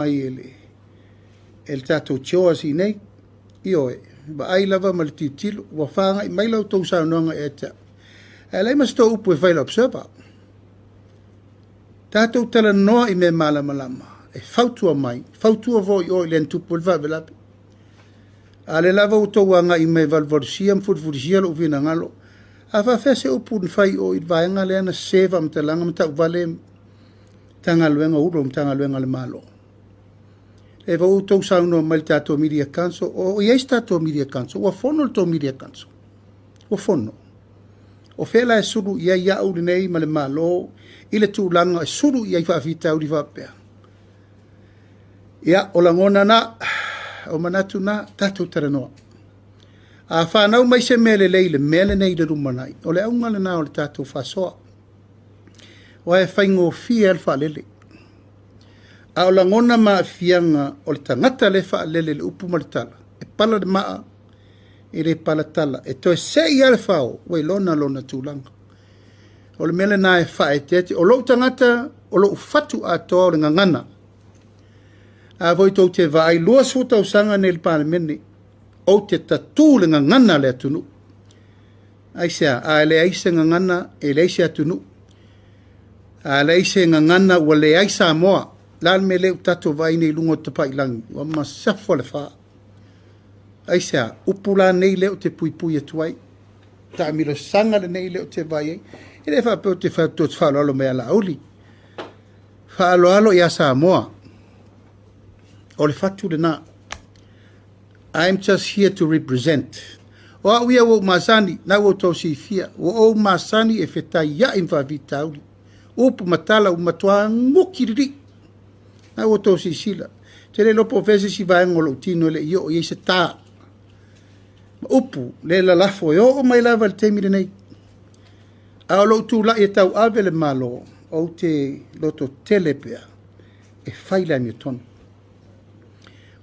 mai e le e le tatou CHOGM i inei. Ioe, vaai lava ma le tilotilo, ua fagai mai la outou saunoaga ia te au, ae leai ma se tou upu e fai i le Observer. Tatou talanoa i mea malamalama e fautua mai, fautua foi i o i le na tupu ai le faalavelave. A o lea lava ua outou agai mai e valuvalusia ma fulifulisia lou finagalo, a faapefea se upu na fai i o i le vaega lea na sese faamatalaga ma tauvale Matagaluega o Ofisa Sili o Matagaluega a le Malo? E foi ua outou saunoa mai i le tatou Media Council, o i ai se tatou Media Council? Ua fono le tou Media Council? Ua fono? O fea la e sulu i ai au lenei ma le Malo i le tulaga e sulu i ai faafitauli faapea? Ia, o lagona na, o manatu na, tatou talanoa. A fanau mai se mea lelei i le mea lenei i le lumanai, o le auga lena o le tatou faasoa. Aua e faigofie lava le faalele. A o lagona ma aafiaga o le tagata lea e faalele i le upu ma le tala, e pala le maa, e le pala tala. E toe sei lava le fao, ua iloga lona tulaga. O le mea lena e faaeteete. O lou tagata, o lou fatu atoa o le gagana. A foi tou te vaai, 20 tausaga nei i le Palemene, ou te tatū le gagana a le atunuu. Aisea? A leai se gagana, e leai se atunuu. A leai se gagana, ua leai Samoa. O le a le mea lea ua tatou vaai nei i luga o tafailagi? Ua masafa le fa. Aisea? Upu la nei lea ou te puipui atu ai. Taamilosaga lenei lea ou te vaai ai. E le faapea ou te fai atu ou te faaaloalo mai ia Laauli. Faaaloalo ia Samoa. O le fatu lena. I'm just here to represent. O au ia ua ou masani, na ua outou silafia, ua ou masani e fetaiai ma faafitauli. Upu ma tala ua matua guki lelei. Na ua outou silasila. Ou te le iloa po o fea se isi vaega o lou tino e le i oo i ai se ta. Ma upu le lalafo e oo mai lava i le taimi lenei. A o lou tulai e tauave le Malo, ou te lototele pea e fai le amiotonu.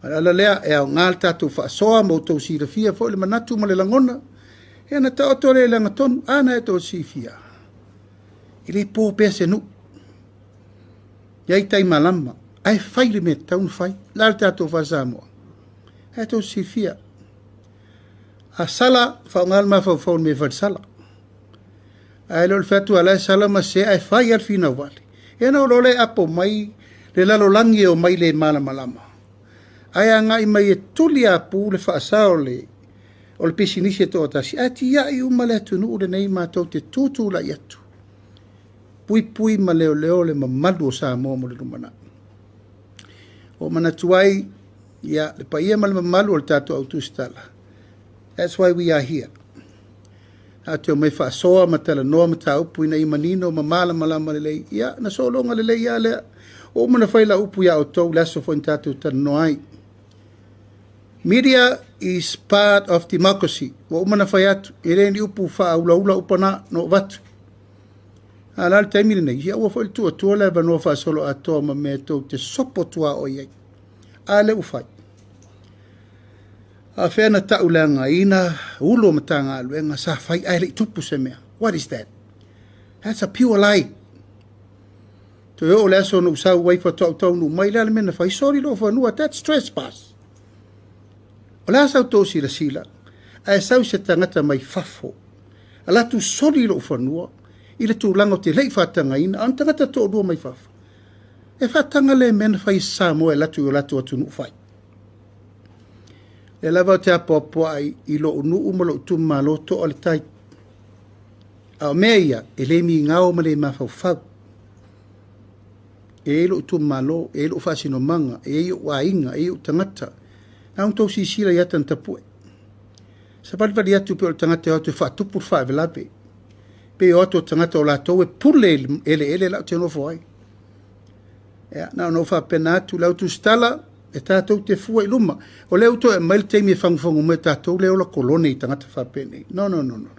O le ala lea e aoga le tatou faasoa ma outou silafia foi le manatu ma le lagona, ia na taoto lea i le agatonu, a na e outou silafia, e le po pea se nuu. E i ai tai malama, ae fai le mea e tatau ona fai. O le a le tatou faa-Samoa? A e outou silafia, a sala, faaaoga le mafaufau i le mea e fai i le sala. Ae le o le fai atu a la e sala ma sese ae fai lava le finau vale. Ia ona oo loa lea e apo mai le lalolagi e omai le malamalama, ae agai mai e tuliapu le faasa o le o le pisinisi e toatasi, ae tiai uma le atunuu lenei matou te tutulai atu, puipui ma leoleo le mamalu o Samoa mo le lumanai. Ua manatu ai, ia, le paia ma le mamalu o le tatou au tusitala, that's why we are here. A te omai faasoa ma talanoa mataupu ina ia manino ma malamalama lelei, ia, na sologa lelei lava lea. Ua uma ona fai lau upu ia outou i le aso foi na tatou talanoa ai. Media is part of democracy. Ua uma ona fai atu, e le ni upu faaulaula upu na, na ou avatu. A o le a le taimi lenei, ia aua foi le tuu atua le avanoa faasoloatoa ma mea tou te sopo tuaoi ai. A lea ua fai. A fea na tauleagaina ulu o Matagaluega sa fai ae le i tupu se mea? What is that? That's a pure lie. Toe oo le aso na ou sau ai faatoa ou taunuu mai, le a le mea na fai? Soli lou fanua, that's trespass. O le a sa outou silasila, ae sau se tagata mai fafo, alu atu soli lou fanua i le tulaga ou te le i faatagaina, a o ni tagata toalua mai fafo. E faataga lea mea na fai e Samoa e alu atu i o latou atunuu fai. Lea lava ou te apoapoai i lou nuu ma lou itumalo toa le tai. A o mea ia, e le migao ma le mafaufau. E i ai lou itumalo, e i ai lou faasinomaga, e i ai ou aiga, e i ai ou tagata. Na ona outou silasila i ata na tapue. Savalivali atu pei o le tagata e o atu e faatupu le faalavelave. Pei e o atu o tagata o latou e pule i le eleele la ou te nofo ai. Ia, na ona ou faapena atu, le au tusitala, e tatou te fua i luma. O lea ua toe aumai le taimi e fagufagu mai tatou lea e ola kolone i tagata faapenei. No, no, no, no.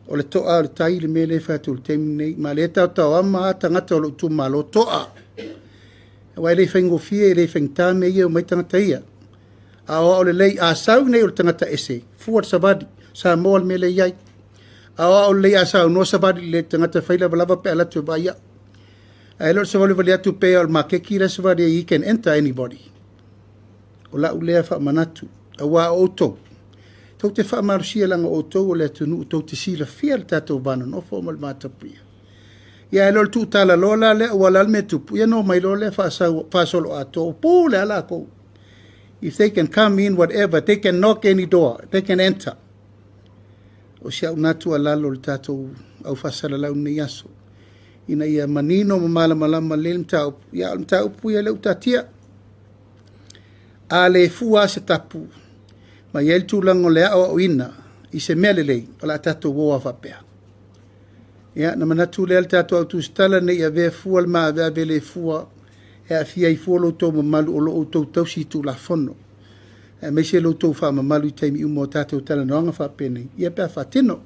O le toa o le tai le mea lea e fai atu i le taimi lenei. Ma lea e taotaoama lava tagata o lou itumalo, toa. Aua e le faigofie, e le faigata mea ia e omai tagata ia. A o ao lelei, a sau nei o le tagata ese, fua le savali, Samoa le mea lea e i ai. A o ao lelei a saunoa savali i le tagata fai lavalava pe a alu atu e vaai au. Ae le o le savalivali atu pei o le makeki la e savali ai, he can enter anybody. O lau lea faamanatu, aua o outou, tou te faamalosia leaga o outou o le atunuu tou te silafia le tatou va nonofo ma le vatapuia. Ia ae le o le tuutalaloa la lea aua o le a le mea e tupu, ia ona omai loa lea faasau, faasoloatoa, ua pule lava latou. If they can come in whatever, they can knock any door, they can enter. O si au na tuualalo i le tatou au faasalalau i lenei aso, ina ia manino ma malamalama lelei le mataupu, ia a o le mataupu ia lea ua taatia. A le fua lava se tapu, ma i ai le tulaga o le aoaoina i se mea lelei, o le a tatou o lava faapea. Ia, ona manatu lea le tatou au tusitala ne i avea fua le maaveave le fua e aafia ai fua lo outou mamalu o lo o outou tausi i Tulafono, aemaise lo outou faamamalu i taimi uma o tatou talanoaga faapenei, ia pe a faatino.